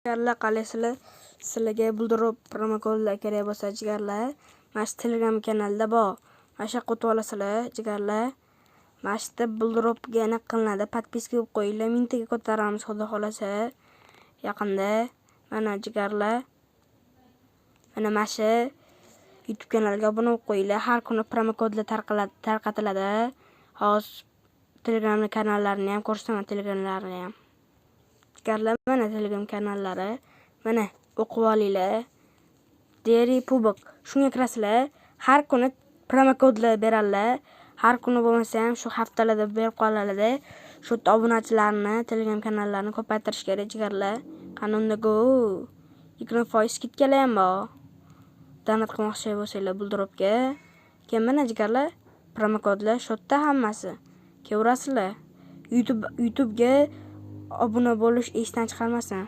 Jigarlar, qalaysizlar? Sizlarga Bulldrop promokodlar kerak bo'lsa, jigarlar, mana shu Telegram kanalida bor. Mana shu yoqqa o'tib olasizlar, jigarlar. Mana shu yerda Bulldropga anaqa qilinadi. Подписка qilib qo'yinglar. 1000 taga ko'taramiz, xudo xolasa. Yaqinda. Mana, jigarlar. Mana shu YouTube kanaliga obuna bo'lib qo'yinglar. Har kuni promokodlar tarqatiladi. Hozir Telegram kanallarini ham ko'rsataman, Telegramlarini ham. Jigarlar, mana Telegram kanallari. Mana, o'qib olinglar. Deri Pubok. Shunga kirasizlar. Har kuni promokodlar beradilar. Har kuni bo'lmasa ham, shu haftalarda berib qoladi. Shu yerda obunachilarni, Telegram kanallarini ko'paytirish kerak, jigarlar. Qani unda go. 20% скидка lar ham bor. Donat qilmoqchi bo'lsanglar Bulldropga. Keyin mana, jigarlar, promokodlar shu yerda hammasi. Kelaverasizlar. YouTubega obuna bo'lish esdan chiqarmasin.